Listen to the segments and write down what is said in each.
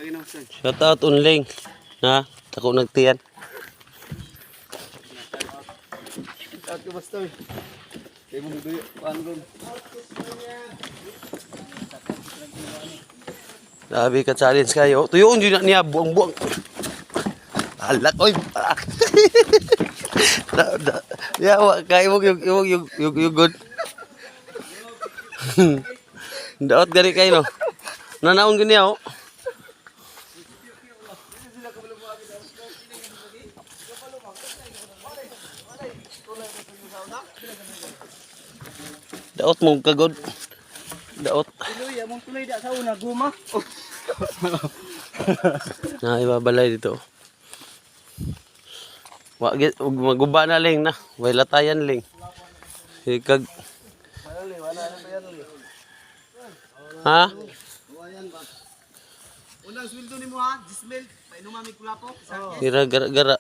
Shout out unling. Ha? Tako nagtiyan. At basta eh. Kaya mo duyo, paano doon? Grabe ka challenge kayo. Tuyoon yun na niya buang-buang. Alak oy. Da da. Ya wa kay imong yung imong yung yung yung good. Daot gani kayo no. Nanaon gani oh. Daot mong kagod. Daot. Tuloy, among tuloy da sa una guma. Na ibabalay dito. Wa gi- ug maguba na ling na. Way latayan ling. Hikag. Ha? Unang sweldo nimo ha, Gismel, painom mi kulapo. Hira gara gara.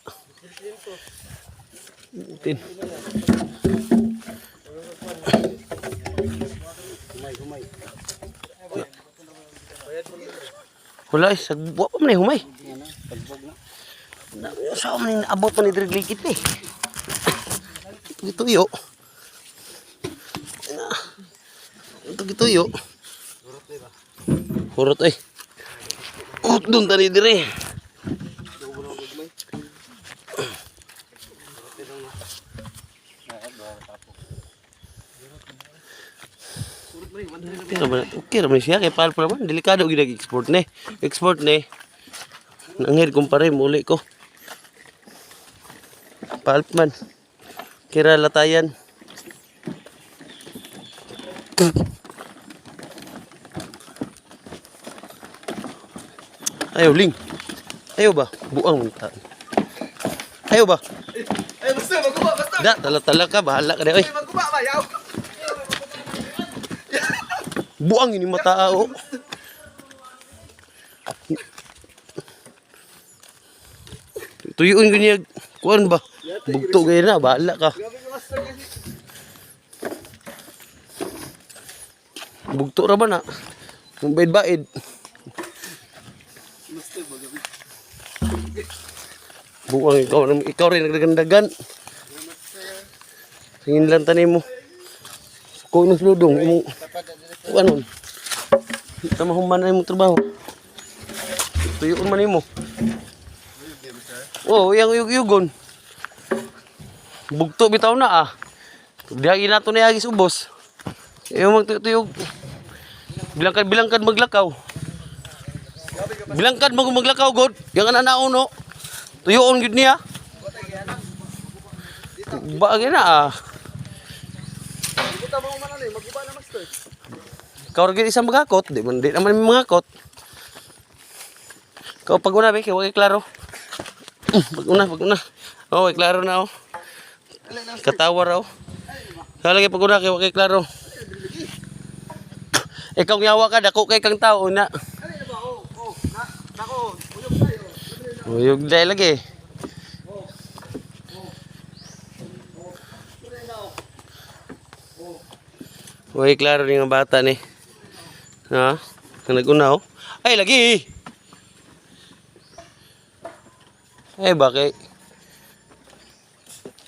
Tin. Wala eh, sagwa pa man eh, humay. Na, saan man yung abot pa ni Drigligit ni? Ito tuyo. Ito gituyo. Hurot eh. Ut dun tani dire. Okay ra man, okay ra man siya kay pal pa man delikado gid export ni. Export ni. Nanghir kumpare muli ko. Palp man. Kira latayan. Ayaw, Ling. Ayaw ba? Buang man ta. Ayaw ba? Eh basta maguba, basta. Da, tala-tala ka. Bahala ka na. Oy, Maguba ba yaw. buang ini mata oh. Tuyuon ko niya. Kuan ba? Bugto kayo na. Bahala ka. Grabe ka basta kasi. Bugto ra ba na? Kung baid-baid. Basta ba gabi. Buang ikaw, ikaw rin nagdagandagan. Singin lang tanim mo. Suko ng suludong. Imong, ano? Tama human na imong trabaho. Tuyuon man imo. Oh, yang yug-yugon. Bugto bitaw na ah. Diha na to ni agis ubos. Iyo magtuyog. Bilangkad-bilangkad maglakaw. Bilangkad mag maglakaw god. Yang ana na uno. Tuyoon gid niya. Bagay na ah. Buta mo man ani, maguba na master. Ikaw ra gid isang magakot, di man di naman may mangakot. Ikaw pag una be, kay wa kay klaro. Pag una, pag una. Oh, kay klaro na oh. Katawa raw. Kaya lagi pag una kay wa kay klaro. Ikaw nyawa ka dako kay kang tao na. Ano na ba? Oh, oh, na, nako, uyog tayo. Uyog dahil lagi. Uy, klaro ni nga bata ni. Ha? Ang nag-una oh. Ay, lagi! Ay, bakit?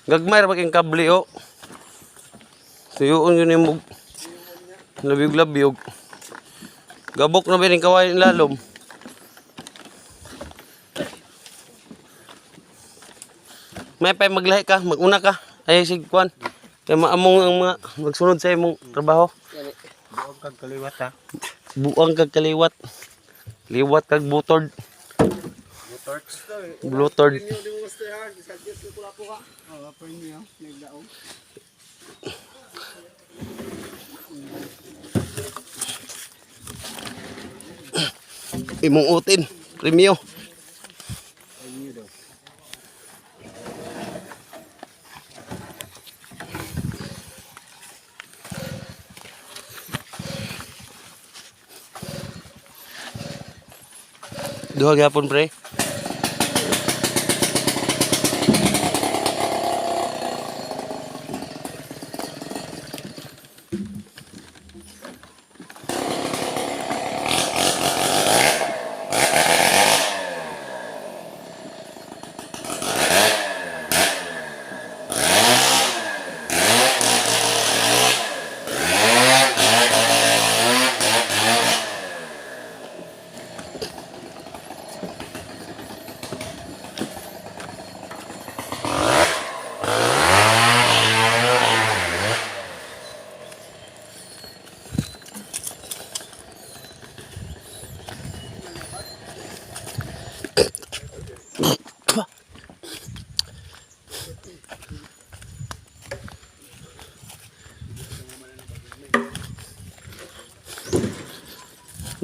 Gagmay ra ba kayong kable oh. Tuyuon yun yung labiyog-labiyog. Gabok na ba yung kawain lalom? May pa maglahi ka, maguna ka. Ay sig kwan. Kay maamong ang mga magsunod sa imong trabaho. Buog kag kaliwat ha. Buang kag kaliwat. Liwat kag butord. Blutord. Hindi mo master ha, suggest ko kulapo ka. Oh, pa niyo, nagdaog. Imong utin. Premio. Duha gyapon pre.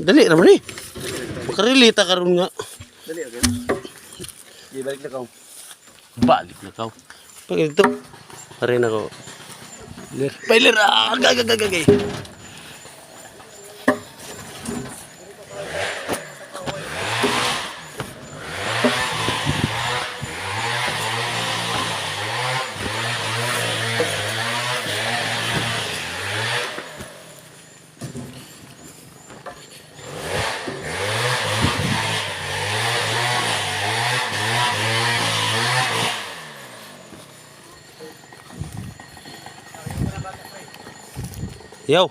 Dali ra man eh. Makarelate ta karon nga. Dali, okay. Di, balik na ka. Balik na kaw. Pag ito, pare na ko. Ler. Pailer, ah, gag, gag, gag, gag. Yo.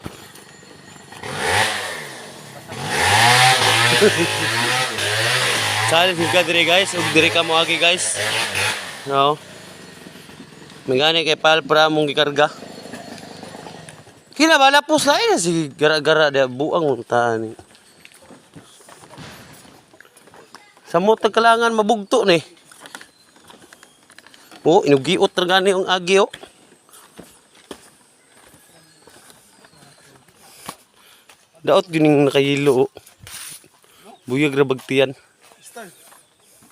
Challenge ka dire, guys, ug dire ka moagi, guys. No. Migani kay pal para mong gikarga. Kina bala po sa na si gara-gara dia buang mong taan ni. Sa mo tagkalangan mabugto ni. Oh, inugiot ra gani ang agi oh. Daot gining nakayilo oh. Buyag ra bagtiyan. Star.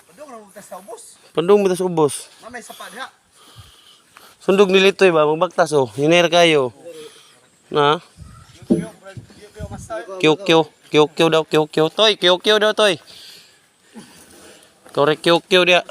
Padung ra ka sa ubos. Pandong mo tas ubos. Mamay sa pa diha. Sundog ni Litoy ba magbaktas oh. Hiner kayo. Na. Kyo kyo kyo kyo daw, kyo kyo toy, kyo kyo daw toy. Korek, kyo kyo dia.